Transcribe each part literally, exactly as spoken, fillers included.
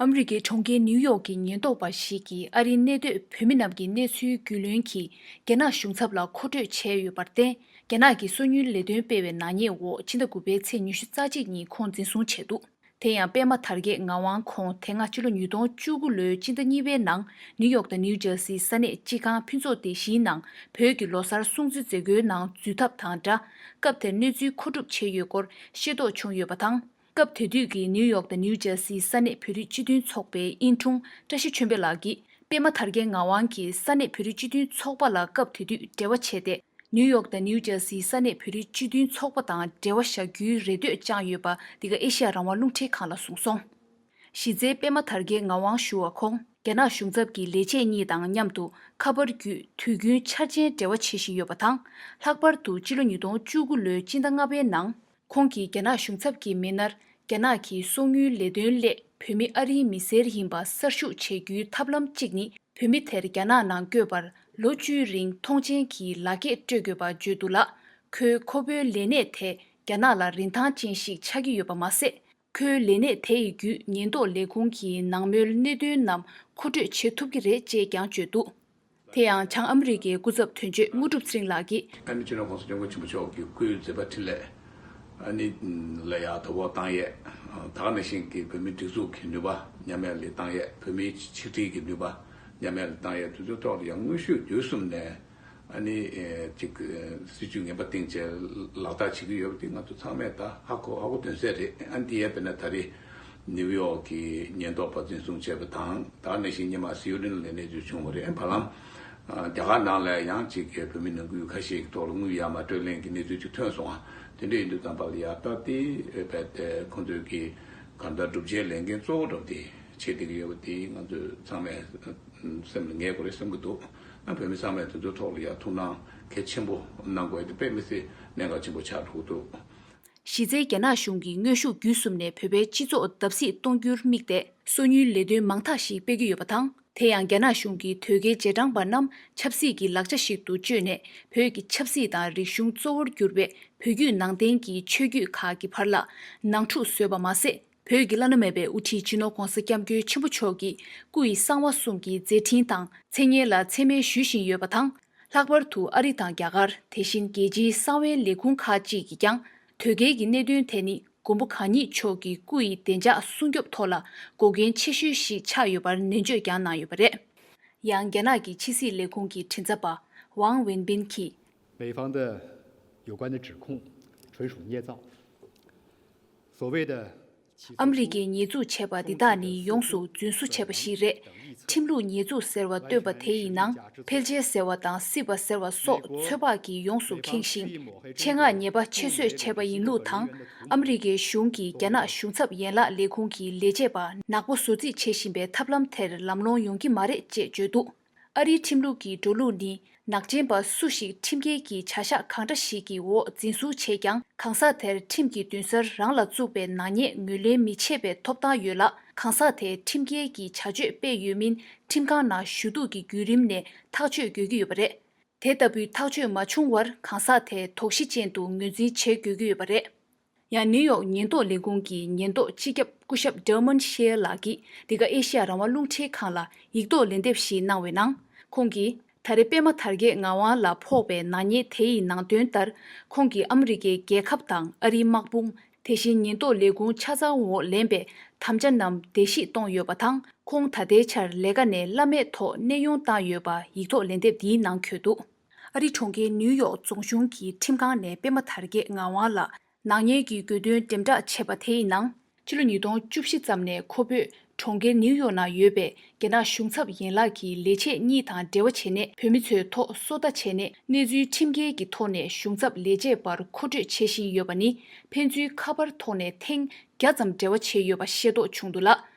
ཨ་མི་རི་ཀའི་གྲོང་ཁྱེར་ནིའུ་ཡོག་གི་ཉེན་རྟོག་པ་ཞིག་གིས་ཨ་རིའི་གནས་སྡོད་བོད་མི་རྣམས་ཀྱི་གནས་ཚུལ་རྒྱུས་ལོན་གྱིས་རྒྱ་ནག་གཞུང་ཚབ་ལ་མཁོ་སྤྲོད་བྱས་ཡོད་པར་བརྟེན། རྒྱ་ནག་གི་སོ་ཉུལ་ལས་དོན་སྤེལ་བའི་ནག་ཉེས་འོག་སྤྱི་ཟླ་དགུ་པའི་ཚེས་ཉི་ཤུ་རྩ་གཅིག་ཉིན་ཁོང་འཛིན་བཟུང་བྱས་འདུག་དེ་ཡང་པད་མ་དར་རྒྱས་ངག་དབང་ཁོང་དེ་སྔ་ཕྱི་ལོ་ཉིས་སྟོང་བཅུ་དགུ་ལོའི་སྤྱི་ཟླ་གཉིས་པའི་ནང་ནིའུ་ཡོག་དང་ནིའུ་ཇར་སིའི་ས་གནས་སྤྱི་ཁང་ཕུན་ཚོགས་སྡེ་བཞིའི་ནང་བོད་ཀྱི་ལོ་གསར་སྲུང་བརྩི་མཛད་སྒོའི་ནང་འཛུལ་ཐབས་དང་སྦྲགས། སྐབས་དེར་གནས་ཚུལ་མཁོ་སྒྲུབ་བྱས་ཡོད་སྐོར་ཤེས་རྟོགས་བྱུང་ཡོད་པ་དང་། སྐབས་དེ་དུས་ཀྱི་ནིའུ་ཡོག་དང་ནིའུ་ཇར་སིའི་ས་གནས་བོད་རིགས་སྤྱི་མཐུན་ཚོགས་པའི་དབྱིན་དྲུང་བཀྲ་ཤིས་ཆོས་འཕེལ་ལགས་ཀྱིས་པད་མ་དར་རྒྱས་ངག་དབང་གིས་ས་གནས་བོད་རིགས་སྤྱི་མཐུན་ཚོགས་པ་ལ་སྐབས་དེ་དུས་འབྲེལ་བ་བྱས་ཏེ། ནིའུ་ཡོག་དང་ནིའུ་ཇར་སིའི་ས་གནས་བོད་རིགས་སྤྱི་མཐུན་ཚོགས་པ་དང་འབྲེལ་བ་བཞག་རྒྱུའི་རེ་འདོད་བཅངས་ཡོད་པ་འདི་ག་ཨེ་ཤ་ཡ་རང་དབང་རླུང་འཕྲིན་ཁང་ལ་གསུངས་སོང་། གཞི་རྩའི་པད་མ་དར་རྒྱས་ངག་དབང་ཞུ་བ་ཁོང་རྒྱ་ནག་གཞུང་ཚབ་ཀྱི་ལས་བྱེད་གཉིས་དང་མཉམ་དུ་ཁ་པར་བརྒྱུད་དུས་རྒྱུན་འཆར་ཅན་འབྲེལ་བ་བྱེད་བཞིན་ཡོད་པ་དང་། ལྷག་པར་དུ་ཕྱི་ལོ་ཉིས་སྟོང་བཅུ་དགུ་ལོའི་སྤྱི་ཟླ་ལྔ་པའི་ནང་། ཁོང་གིས་རྒྱ་ནག་གཞུང་ཚབ་ཀྱི་མི་སྣར་རྒྱ་ནག་གི་སོ་དངུལ་ལས་དོན་སླད་བོད་མི་ཨ་རིའི་མི་སེར་ཡིན་པ་གསར་ཞུགས་བྱེད་རྒྱུའི་ཐབས་ལམ་གཅིག་ནི། བོད་མི་དེར་རྒྱ་ནག་ནང་བསྐྱོད་པར་ལོ་བཅུའི་རིང་ཐོངས་མཆན་གྱི་ལག་འཁྱེར་སྤྲོད་དགོས་པ་བརྗོད་འདུག་ལ། ཁོས་ཁོ་བོའི་ལས་གནས་དེ་རྒྱ་ནག་ལ་རིན་ཐང་ཅན་ཞིག་ཆགས་ཀྱི་ཡོད་པ་མ་ཟད། ཁོའི་ལས་གནས་དེ་ཡི་བརྒྱུད་ཉེན་རྟོག་ལས་ཁུངས་ཀྱི་ནང་མོལ་གནད་དོན་རྣམས་མཁོ་སྤྲོད་བྱེད་ཐུབ་ཀྱི་རེད་ཅེས་ཀྱང་བརྗོད་འདུག་དེ་ཡང་བྱང་ཨ་མི་རི་ཀའི་སྐུ་ཚབ་དོན་གཅོད་དངོས་གྲུབ་ཚེ་རིང་ལགས་ཀྱིས། ཨ་ནི་སྤྱི་ནོར་༸གོང་ས་༸སྐྱབས་མགོན་ཆེན་པོ་མཆོག་གི་སྐུའི་མཛད་པ་འཕྲིན་ལས་ཨ་ནི་ལ་ཡང་དོ་ཕོག་བཏང་ཡས། ད་ག་ནང་བཞིན་གྱི་བོད་མིའི་སྒྲིག་འཛུགས་ཀྱི་ནུས་པ་ཉམས་དམས་ལས་བཏང་ཡས། བོད་མིའི་ཆིག་སྒྲིལ་གྱི་ནུས་པ་ཉམས་དམས་ལས་བཏང་ཡས། དེ་ཚོའི་ཐོག་ལ་ཡང་དངོས་ཤུགས་བརྒྱུད་གསུམ་ནས་ཨ་ནི་ཅིག་སྲིད་ཇུས་ངན་པ་བཏིང་བྱས་ལག་བསྟར་བྱེད་ཀྱི་ཡོད་པ་དེ་ང་ཚོ་ཚང་མས་ད་ཧ་གོ་ཧ་གོ་དོན་གསལ་རེད། ཨ་ནི་དེ་ཡས་དཔེར་ན་ད་རེས་ནིའུ་ཡོག་གི་ཉེན་རྟོག་པ་འཛིན་བཟུང་བྱས་པ་དང་། ད་ག་ནང་བཞིན་སྔོན་མ་སི་ཡུ་ཊིན་ལ་གནས་སྡོད་བྱུང་བ་རེད། བར་ལམ་རྒྱ་གར་ནང་ལ་ཡང་ཅིག་བོད་མི་ནང་ཁུལ་ཁ་ཤས་ཀྱི་ཐོག་ལ་དངུལ་ཡར་མར་སྤྲོད་ལེན་གྱི་གནས་ཚུལ་ཅིག་ཐོན་སོང་ང་། དེ་འདྲ་ཡིན་དུས་ཙམ་པ་ལ་ཡ་ད་དེ་རྦད་དེ་ཁོང་ཚོས་ཀྱི་གང་ལྟར་སྒྲུབ་བྱེད་ལས་འགན་གཙོ་བོ་འདྲ་དེ་བྱེད་བསྡད་ཀྱི་ཡོད་པ་དེ་ང་ཚོས་ཚང་མས་སེམས་ལ་ངེས་དགོས་རེད་བསམ་གྱི་འདུག་ཨ་བོད་མི་ཚང་མས་དེ་ཚོའི་ཐོག་ལ་ཡ་ཐུགས་སྣང་གལ་ཆེན་པོ་གནང་དགོས་དེ་དཔེ་མི་སྲིད་གནད་འགག་ཆེན་པོ་ཆགས་འགྲོ་གི་འདུག་གཞི་རྩའི་རྒྱ་ནག་གཞུང་གིས་དངོས་ཤུགས་བརྒྱུད་གསུམ་ནས་བོད་པའི་སྤྱི་ཚོགས་བརྡབ་གསིག་གཏོང་རྒྱུར་དམིགས་ཏེ་སོ་ཉུལ་ལས་དོན་མང་དག་ཞིག་སྤེལ་གྱི་ཡོད་པ་དང་། དེ་ཡང་རྒྱ་ནག་གཞུང་གིས་དོལ་རྒྱལ་རྗེས་འབྲང་པ་རྣམས་ཆབ་སྲིད་ཀྱི་ལག་ཆ་ཞིག་ཏུ་བཅོས་ནས། བོད་ཀྱི་ཆབ་སྲིད་དང་རིག་གཞུང་གཙོ་བོར་གྱུར་པའི་བོད་བརྒྱུད་ནང་བསྟན་གྱི་ཆོས་བརྒྱུད་ཁག་གི་བར་ལ་ནང་འཁྲུག་བཟོས་པ་མ་ཟད། བོད་ཀྱི་བླ་ན་མེད་པའི་དབུ་ཁྲིད་སྤྱི་ནོར་ྋགོང་ས་ྋསྐྱབས་མགོན་ཆེན་པོ་མཆོག་གི་སྐུ་ཡི་གསང་བ་གསུམ་གྱི་མཛད་འཕྲིན་དང་མཚན་སྙན་ལ་མཚན་སྨད་ཞུ་བཞིན་ཡོད་པ་དང་། ལྷག་པར་དུ་ཨ་རི་དང་རྒྱ་གར། དེ་བཞིན་རྒྱལ་སྤྱིའི་གསང་བའི་ལས་ཁུངས་ཁག་ཅིག་གིས་ཀྱང་དོལ་རྒྱལ་གྱི་གནད་དོན་དེ་ནི་མགོན་པོ་གང་ཉིད་མཆོག་གི་སྐུ་ཡི་བདེ་འཇགས་སྲུང་སྐྱོབ་ཐོག་ལ་འགོག་རྐྱེན་ཆེ་ཤོས་ཤིག་ཆགས་ཡོད་པར་ནན་བརྗོད་ཀྱང་གནང་ཡོད་པ་རེད། ཡང་རྒྱ་ནག་གི་ཕྱི་སྲིད་ལས་ཁུངས་ཀྱི་མགྲིན་ཚབ་པ་ཝང་ཝིན་པིན་གྱིས། 美方的有关的指控纯属捏造。所谓的 ཨ་མི་རི་ཀས་ཉེས་འཛུགས་བྱས་པ་འདི་དག་ནི་ཡོངས་སུ་རྫུན་བཟོ་བྱས་པ་ཞིག་རེད། ཁྲིམས་ལུགས་ཉེས་འཛུགས་ཟེར་བ་བཏོན་པ་དེ་ཡི་ནང་ཕལ་ཆེར་ཟེར་བ་དང་སྲིད་པ་ཟེར་བ་སོགས་ཚོད་དཔག་གིས་ཡོངས་སུ་ཁེངས་ཤིང་། ཆེད་མངགས་ཉེས་པ་ཆེད་བཟོས་བྱས་པ་ཡིན་ལུགས་དང་། ཨ་མི་རི་ཀའི་གཞུང་གིས་རྒྱ་ནག་གཞུང་ཚབ་ཡན་ལག་ལས་ཁུངས་ཀྱི་ལས་བྱེད་པ་ནག་པོ་བཟོ་རྩིས་བྱེད་བཞིན་པའི་ཐབས་ལམ་དེར་ལམ་ལྷོང་ཡོང་གི་མ་རེད་ཅེས་བརྗོད་འདུག་ཨ་རིའི་ཁྲིམས་ལུགས་ཀྱི་འགྲོ་ལུགས་ནི། ནག་ཅན་པ་སུ་ཞིག་ཁྲིམས་འགལ་གྱི་བྱ་གཞག་གང་འདྲ་ཞིག་གི་འོག་འཛིན་བཟུང་བྱས་ཀྱང་། གང་ཟག་དེར་ཁྲིམས་ཀྱི་འདུན་སར་རང་ལ་བཙུགས་པའི་ནག་ཉེས་ངོས་ལེན་མི་བྱེད་པའི་ཐོབ་ཐང་ཡོད་ལ། གང་ཟག་དེས་ཁྲིམས་འགལ་གྱི་བྱ་སྤྱོད་སྤེལ་ཡོད་མིན། ཁྲིམས་ཁང་ནང་ཞུ་གཏུག་གི་བརྒྱུད་རིམ་ནས་ཐག་གཅོད་དགོས་ཀྱི་ཡོད་པ་རེད། དེ་ལྟ་བུའི་ཐག་གཅོད་མ་བྱུང་བར་གང་ཟག་དེ་དོགས་གཞི་ཅན་དུ་ངོས་འཛིན་བྱེད་དགོས་ཀྱི་ཡོད་པ་རེད། ཡང་ནིའུ་ཡོག་ཉེན་རྟོག་ལས་ཁུངས་ཀྱི་ཉེན་རྟོག་སྤྱི་ཁྱབ་སྐུ་ཞབས་ཌར་མན་ཤེར་ལགས་ཀྱིས་འདི་ག་ཨེ་ཤ་ཡ་རང་དབང་རླུང་འཕྲིན་ཁང་ལ་ཡིག་ཐོག་ལན་འདེབས་ཤིག་གནང་བའི་ནང་། ཁོང་གིས། ད་རེས་པད་མ་དར་རྒྱས་ངག་དབང་ལ་ཕོག་པའི་ནག་ཉེས་དེ་ཡི་ནང་དོན་ལྟར། ཁོང་གིས་ཨ་མི་རི་ཀའི་རྒྱལ་ཁབ་དང་ཨ་རིའི་དམག་དཔུང་། དེ་བཞིན་ཉེན་རྟོག་ལས་ཁུངས་ཆ་ཚང་འོག་ལེན་པའི་དམ་བཅའ་རྣམས་བརྡལ་བཤིག་གཏོང་ཡོད་པ་དང་། ཁོང་ད་ལྟའི་ཆར་ལས་ཀ་ནས་བླ་མེད་ཐོག་གནས་དབྱུང་བཏང་ཡོད་པ་ཡིག་ཐོག་ལན་འདེབས་འདིའི་ནང་འཁོད་འདུག་ཨ་རིའི་གྲོང་ཁྱེར་ནིའུ་ཡོག་རྫོང་གཞུང་གི་ཁྲིམས་ཁང་ནས་པད་མ་དར་རྒྱས་ངག་དབང་ལ། ནག་ཉེས་ཀྱི་དགོས་འདུན་འགྲེམས་བསྒྲགས་བྱས་པ་དེ་ཡི་ནང་། ཕྱི་ལོ་ཉིས་སྟོང་བཅུ་བཞི་ཙམ་ནས་ཁོ་བོས་གྲོང་ཁྱེར་ནིའུ་ཡོག་ནང་ཡོད་པའི་རྒྱ་ནག་གཞུང་ཚབ་ཡན་ལག་གི་ལས་བྱེད་གཉིས་དང་འབྲེལ་བ་བྱས་ནས། བོད་མི་ཚོའི་ཐོག་སོ་ལྟ་བྱས་ནས། གནས་ཚུལ་ཁྲིམས་འགལ་གྱི་ཐོག་ནས་གཞུང་ཚབ་ལས་བྱེད་པར་མཁོ་སྤྲོད་བྱེད་བཞིན་ཡོད་པ་ནི། ཕན་ཚུན་ཁ་པར་ཐོག་ནས་ཐེངས་བརྒྱ་ཙམ་འབྲེལ་བ་བྱས་ཡོད་པ་ཤེས་རྟོགས་བྱུང་འདུག་ལ།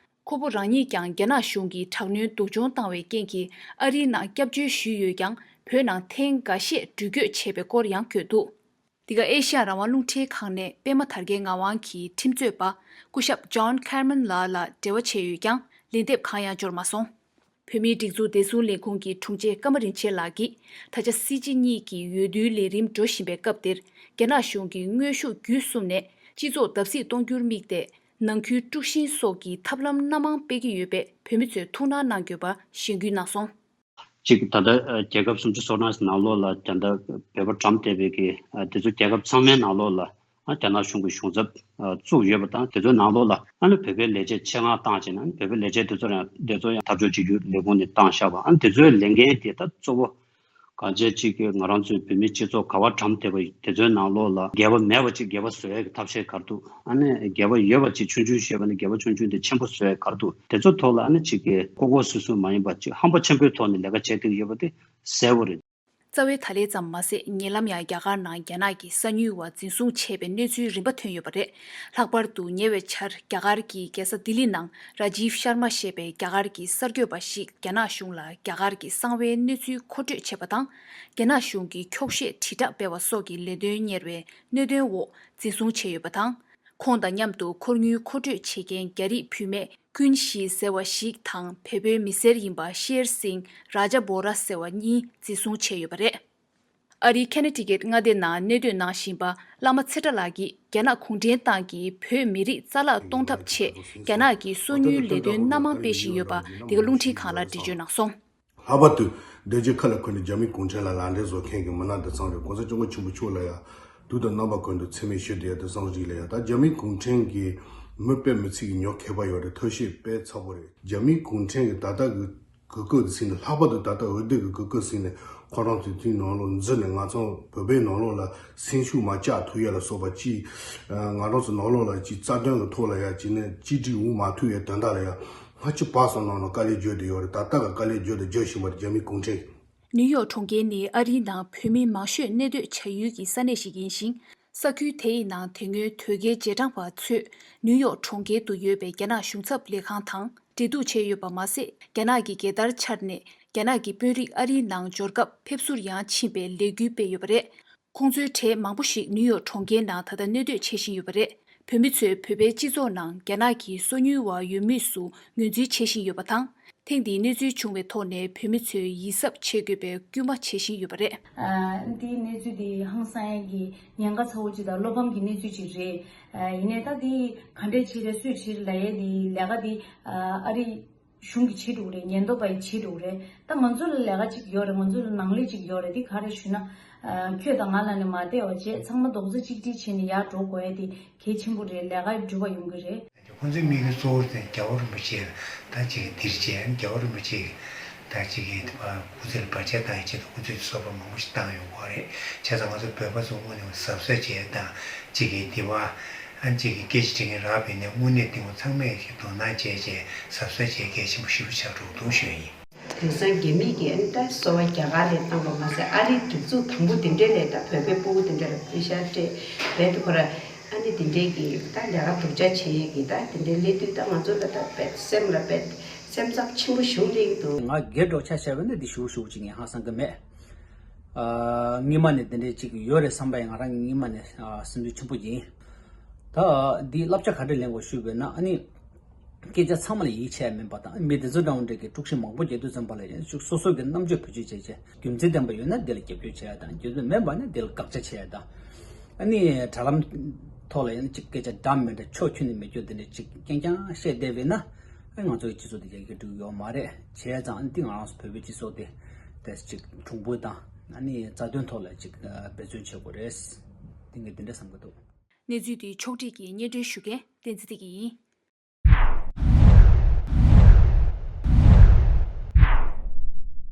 ཁོ་བོ་རང་ཉིད་ཀྱང་རྒྱ་ནག་གཞུང་གིས་དྲག་གནོན་སྡུག་སྦྱོང་བཏང་བའི་རྐྱེན་གྱིས། ཨ་རིའི་ནང་སྐྱབས་བཅོལ་ཞུས་ཡོད་ཀྱང་། བོད་ནང་ཐེངས་འགའ་ཤས་འགྲུལ་སྐྱོད་བྱས་པའི་སྐོར་ཡང་བཀོད་འདུག་འདི་ག་ཨེ་ཤ་ཡ་རང་དབང་རླུང་འཕྲིན་ཁང་ནས་པད་མ་དར་རྒྱས་ངག་དབང་གི་ཁྲིམས་རྩོད་པ་སྐུ་ཞབས་ཇོན་ཁེར་མན་ལགས་ལ་འབྲེལ་བ་བྱས་ཡོད་ཀྱང་། ལན་འདེབས་གང་ཡང་འབྱོར་མ་སོང་། བོད་མིའི་སྒྲིག་འཛུགས་བདེ་སྲུང་ལས་ཁུངས་ཀྱི་དྲུང་ཆེ་ཀརྨ་རིན་ཆེན་ལགས་ཀྱིས། ད་ཆ་སྲིད་སྤྱི་གཉིས་ཀྱི་འོས་བསྡུའི་ལས་རིམ་འགྲོ་བཞིན་པའི་སྐབས་འདིར། རྒྱ་ནག་གཞུང་གིས་དངོས་ཤུགས་བརྒྱུད་གསུམ་ནས་སྤྱི་ཚོགས་བརྡབ་གསིག་གཏོང་རྒྱུར་དམིགས་ཏེ། ནང་ཁུལ་དཀྲུག་ཤིང་སོགས་ཀྱི་ཐབས་ལམ་སྣ་མང་སྤེལ་གྱི་ཡོད་པས། བོད་མི་ཚོས་ཐུགས་སྣང་གནང་དགོས་པ་ཞེན་སྐུལ་གནང་སོང་། གཅིག་ད་ལྟ་རྒྱལ་ཁབ་སུམ་ཅུ་སོ་ལྔ་ནང་ལོགས་ལ་ད་ལྟ་བོད་པ་འགྲམ་བསྡད་པའི་གི་དེ་ཚོ་རྒྱལ་ཁབ་ཚང་མའི་ནང་ལོགས་ལ་རྒྱ་ནག་གཞུང་གི་གཞུང་ཚབ་བཙུགས་ཡོད་པ་དང་། དེ་ཚོའི་ནང་ལོགས་ལ་ཨ་ནི་བོད་པའི་ལས་བྱེད་ཆེད་མངགས་བཏང་བྱས་ནས། བོད་པའི་ལས་བྱེད་དེ་ཚོ་ཡང་དེ་ཚོ་ཡང་འཐབ་ཕྱོགས་གཅིག་གྱུར་ལས་ཁུངས་ནས་བཏང་བཞག་པ། ཨ་ནི་དེ་ཚོའི་ལས་འགན་དེ་ད་གཙོ་བོ་གང་བྱས་གཅིག་གི་ང་རང་ཚོའི་བོད་མི་སྤྱི་ཚོགས་ག་བ་འགྲམ་བསྡད་པ་དེ་ཚོའི་ནང་ལོགས་ལ་འགལ་བ་མེད་པ་ཅིག་འགལ་བ་བཟོ་ཡག་གི་ཐབས་ཤེས་ག་རེ་འདུག་ཨ་ནི་འགལ་བ་ཡོད་པ་ཅིག་ཆུང་ཆུང་བཤད་པ་ནི་འགལ་བ་ཆུང་ཆུང་དེ་ཆེན་པོ་བཟོ་ཡག་ག་རེ་འདུག་དེ་ཚོ་ཐོག་ལ་ཨ་ནི་གཅིག་གི་ལྐོག་ལྐོག་སུད་སུད་མ་ཡིན་པ་ཅིག་ཧམ་པ་ཆེན་པོའི་ཐོག་ནས་ལས་ཀ་བྱེད་བསྡད་ཀྱི་ཡོད་པ་དེ་གསལ་པོ་རེད། རྩ་བའི་ད་ལན་ཙམ་མ་ཟད། ཉེ་ལམ་ཡང་རྒྱ་གར་ནང་རྒྱ་ནག་གི་གསང་ཉུལ་བ་འཛིན་བཟུང་བྱས་པའི་གནས་ཚུལ་རིམ་པ་ཐོན་ཡོད་པ་རེད། ལྷག་པར་དུ་ཉེ་བའི་ཆར་རྒྱ་གར་གྱི་རྒྱལ་ས་ལྡི་ལི་ནང་ར་ཇིབ་ཤར་མ་ཞེས་པའི་རྒྱ་གར་གྱི་གསར་འགོད་པ་ཞིག་རྒྱ་ནག་གཞུང་ལ་རྒྱ་གར་གྱི་གསང་བའི་གནས་ཚུལ་མཁོ་སྤྲོད་བྱས་པ་དང་། རྒྱ་ནག་གཞུང་གིས་འཁྱོག་བཤད་དྲིལ་བསྒྲགས་སྤེལ་བ་སོགས་ཀྱི་ལས་དོན་གཉེར་བའི་གནད་དོན་འོག་འཛིན་བཟུང་བྱས་ཡོད་པ་དང་། ཁོང་དང་མཉམ་དུ་ཁོར་ཡུག་མཁོ་སྤྲོད་བྱེད་མཁན་རྒྱ་རིགས་བུད་མེད་ཀུན་ཤི་ཟེར་བ་ཞིག་དང་། བལ་པོའི་མི་སེར་ཡིན་པ་ཤེར་སིང་ར་ཇ་བྷོ་ར་ཟེར་བ་གཉིས་འཛིན་བཟུང་བྱས་ཡོད་པ་རེད། ཨ་རིའི་ཁེ་ན་ཊི་ཀེ་ཊི་མངའ་སྡེ་ནང་གནས་སྡོད་གནང་བཞིན་པ་བླ་མ་ཚེ་བཀྲ་ལགས་ཀྱིས། རྒྱ་ནག་གུང་ཁྲན་ཏང་གིས་བོད་མི་རིགས་རྩ་བརླག་གཏོང་ཐབས་ཆེད་རྒྱ་ནག་གིས་སོ་ཉུལ་ལས་དོན་སྣ་མང་སྤེལ་བཞིན་ཡོད་པ་འདི་ག་རླུང་འཕྲིན་ཁང་ལ་འགྲེལ་བརྗོད་གནང་སོང་། ལྷག་པར་དུ་རྡོ་རྗེ་ཁ་ལ་འཁོད་ནས་རྒྱ་མི་གུང་ཁྲན་ལ་ལག་འབྲེལ་བཟོ་མཁན་གྱི་མི་སྣ་འདི་ཚང་རེད། ༸གོང་ས་༸སྐྱབས་མགོན་ཆེན་པོ་མཆོག་ལ་ཡང་དུས་དང་རྣམ་པ་ཀུན་ཏུ་མཚན་སྨད་ཞུས་བསྡད་ཡ་འདི་ཚང་རེད་ལ་ཡ། ད་རྒྱ་མི་གུང་ཁྲན་གྱིས་མི་དཔེ་མི་སྲིད་ཀྱི་ཉོ་མཁས་པ་ཡོད་རེད། ཐབས་ཤེས་དཔེ་ཚ་པོ་རེད། རྒྱ་མི་གུང་ཁྲན་གྱི་ད་ལྟ་གི་གོ་སྐབས་འདི་ཟིན་ནས། ལྷག་པར་དུ་ད་ལྟ་འོས་བསྡུ་གི་གོ་སྐབས་ཟིན་ནས་ཁོ་རང་ཚོའི་དུས་ནང་ལོགས་འཛུལ་ནས། ང་ཚོ་བོད་པའི་ནང་ལོགས་ལ་སེམས་ཤུགས་མ་བཅག་ཐུབ་ཡ་ལ་སོགས་པ་ཅིག་ང་རང་ཚོ་ནང་ལོགས་ལ་ཅིག་རྩ་དོན་གི་ཐོག་ལ་ཡ་ཅིག་ནས་གཅིག་སྒྲིལ་འོང་མ་ཐུབ་ཡའི་དོན་དག་ལ་ཡ། སྔ་ཕྱི་བར་གསུམ་ནང་ལ་དཀའ་ལས་བརྒྱབ་བསྡད་ཡོད་རེད། ད་ལྟ་གི་དཀའ་ལས་བརྒྱབ་དང་རྒྱག་བཞིན་པ་རེད། རྒྱ་མི་གུང་ཁྲན་གྱིས། ནིའུ་ཡོག་གྲོང་ཁྱེར་ནི་ཨ་རིའི་ནང་བོད་མི་མང་ཤོས་གནས་སྡོད་བྱ་ཡུལ་གྱི་ས་གནས་ཤིག་ཡིན་ཞིང་། ས་ཁུལ་དེ་ཡི་ནང་དེ་སྔོན་དོལ་རྒྱལ་རྗེས་འབྲང་པ་ཚོས་ནིའུ་ཡོག་གྲོང་ཁྱེར་དུ་ཡོད་པའི་རྒྱ་ནག་གཞུང་ཚབ་ལས་ཁང་དང་འབྲེལ་གཏུག་བྱས་ཡོད་པ་མ་ཟད། རྒྱ་ནག་གི་རྒྱལ་དར་འཕྱར་ནས་རྒྱ་ནག་གི་དཔོན་རིགས་ཨ་རིའི་ནང་འབྱོར་སྐབས་ཕེབས་བསུར་ཡང་ཕྱིན་པའི་ལས་འགུལ་སྤེལ་ཡོད་པ་རེད། ཁོང་ཚོའི་གྲས་མང་པོ་ཞིག་ནིའུ་ཡོག་གྲོང་ཁྱེར་ནང་ད་ལྟ་གནས་སྡོད་བྱེད་བཞིན་ཡོད་པ་རེད། བོད་མི་ཚོས་བོད་པའི་སྤྱི་ཚོགས་ནང་རྒྱ་ནག་གི་སོ་ཉུལ་བ་ཡོད་མུས་སུ་ངོས་འཛིན་བྱེད་བཞིན་ཡོད་པ་དང་། ཐེངས་འདིའི་གནས་ཚུལ་བྱུང་བའི་ཐོག་ནས་བོད་མི་ཚོས་ཡིད་གཟབ་བྱེད་དགོས་པའི་སྐུལ་མ་བྱེད་བཞིན་ཡོད་པ་རེད། ཨ། འདིའི་གནས་ཚུལ་འདི་ཧང་སང་ཡག་གི་ཉེན་ཁ་ཚ་བོ་ཅིག་དང་བློ་ཕམ་གྱི་གནས་ཚུལ་ཅིག་རེད། ཨ། ཡིན་ནའི་ད་འདི་ག་འདྲས་བྱེད་རེད་སུས་བྱེད་རེད་ལབ་ཡས་འདི་ལས་ཀ་འདི་ཨ་རི་གཞུང་གིས་བྱེད་འགྲོ་གི་རེད། ཉེན་རྟོག་པ་ཡིས་བྱེད་འགྲོ་གི་རེད། ད་ང་ཚོ་ལ་ལས་ཀ་ཅིག་ཡོད་རེད། ང་ཚོ་ལ་ནང་ལས་ཅིག་ཡོད་རེད། འདི་ག་རེ་ཞུ་ན། ཨ། ཁྱོད་དང་ང་ལ་ནི་མ་བལྟས་པ་བྱས། ཚང་མ་རྡོག་རྩ་གཅིག་སྒྲིལ་བྱས་ནས་ཡར་འགྲོ་དགོས་ཡས་དེ་གལ་ཆེན་པོ་རེད། ལས་ཀ་འགྲུབ་པ་ཡོང་གི་རེད། ཁོང་ཚོའི་དམིགས་ཡུལ་གཙོ་བོ་དེ་རྒྱལ་བ་རིན་པོ་ཆེ་ད་ཅིག་འདིར་བྱས། རྒྱལ་བ་རིན་པོ་ཆེ་ད་ཅིག་གི་དེ་བ་སྐུ་ཚེ་ལ་བར་ཆད་བཏང་ཡའི་ཆེད་དུ་སྐུ་ཚེ་གསོལ་བ་མང་པོ་ཞིག་བཏང་ཡོང་གི་རེད། བྱས་ཙང་ང་ཚོ་བོད་པ་ཚོ་དངོས་གནས་གཟབ་གཟབ་བྱས་དང་། ཅིག་གི་དེ་བ་ཨ་ཅིག་གི་སྐད་ཆ་དྲི་མཁན་རག་པ་ཡིན་ན་དངོས་གནས་དེ་ཚོ་ཚང་མས་ཀྱི་དོ་སྣང་བྱས་བྱས་གཟབ་གཟབ་བྱས། གལ་ཆེན་པོ་ཞེ་པོ་ཆགས་འགྲོ་འདུག་ཞུ་ཡ་ཡིན། དེང་སང་རྒྱ་མི་གིས་ཨ་ནི་ད་གསོ་བ་རྒྱ་གར་ལ་བཏང་བ་མ་ཟད། ཨ་རིའི་སྒྲིག་འཛུགས་དང་པོ་དེ་འདྲ་ལ་ད་བོད་པའི་སྤུ་གུ་དེ་འདྲ་ལ་པེ་ཤ་སྤྲད་རྦད་དེ་ཁོ་ར་ཨ་ནི་དེ་འདྲའི་གི་ད་ལས་ཀ་སྡུག་ཅག་བྱེད་ཡས་ཀྱི་ད་དེ་འདྲའི་སླེབས་དུས། ད་ང་ཚོ་ལ་ད་རྦད་སེམས་ལ་རྦད་སེམས་འཚབ་ཆེན་པོ་ཞིག་སླེབས་ཀྱི་འདུག་ང་སྒེར་འགྲོ་ཆ་བཞག་པ་ཡིན་ན་འདི་ཞུ་ཞུ་ཅིག་ངས་ཧང་སང་གི་མེད། ཨ། སྔོན་མ་ནས་དེ་འདྲའི་ཅིག་ཡོད་རེད་བསམ་པ་ཡང་ང་རང་སྔོན་མ་ནས་ཨ་སེམས་ཚོར་ཆེན་པོ་ཡིན། ད་འདིའི་བསླབ་བྱ་ག་འདྲ་ལེན་དགོས་ཞུས་པ་ཡིན་ན། ཨ་ནི་སྐད་ཆ་ཚང་མ་ལ་ཡིད་ཆེས་མིན་པ་དང་། མི་དེ་ཚོ་འདྲ་བོ་འདྲ་གི་དཀྲུག་ཤིང་མང་པོ་རྒྱག་དུས་ཙམ་པ་ལ་ཡང་ཅིག་སོ་སོ་གི་རྣམ་དཔྱོད་བེད་སྤྱོད་བྱས་བྱས། རྒྱུ་མཚན་ལྡན་པ་ཡོད་ན་དེ་ལ་རྒྱབ་སྐྱོར་བྱས་དང་། རྒྱུ་མཚན་མེད་པ་ན་དེ་ལ་དགག་བྱ་བྱས་དང་། ཨ་ནི་དྲ་ལམ་ཐོག་ལ་ཡང་ཅིག་སྐད་ཆ་འདྲ་མི་འདྲ་ཕྱོགས་ཁྱོན་ནས་མེད་རྒྱུ་དེ་འདྲ་ཅིག་རྐྱང་རྐྱང་བཤད་བསྡད་པས་ན། ཨ། ང་ཚོའི་སྤྱི་ཚོགས་དེ་རྒྱ་སྐྱེད་འགྲོ་གི་ཡོད་མ་རེད། བྱས་ཙང་འདི་ང་རང་ཚོ་བོད་པའི་སྤྱི་ཚོགས་དེ་དེ་ཅིག་གྲུང་པོ་དང་། ཨ་ནི་རྩ་དོན་ཐོག་ལ་ཅིག་འབད་བརྩོན་བྱེད་དགོས་རེད། དེ་ངས་འདི་འདྲ་བསམ་གྱི་འདུག་གནས་ཚུལ་དེ་ཕྱོགས་སྒྲིག་གིས་སྙན་སྒྲོན་ཞུ་མཁན་བསྟན་འཛིན་བདེ་སྐྱིད་ཡིན།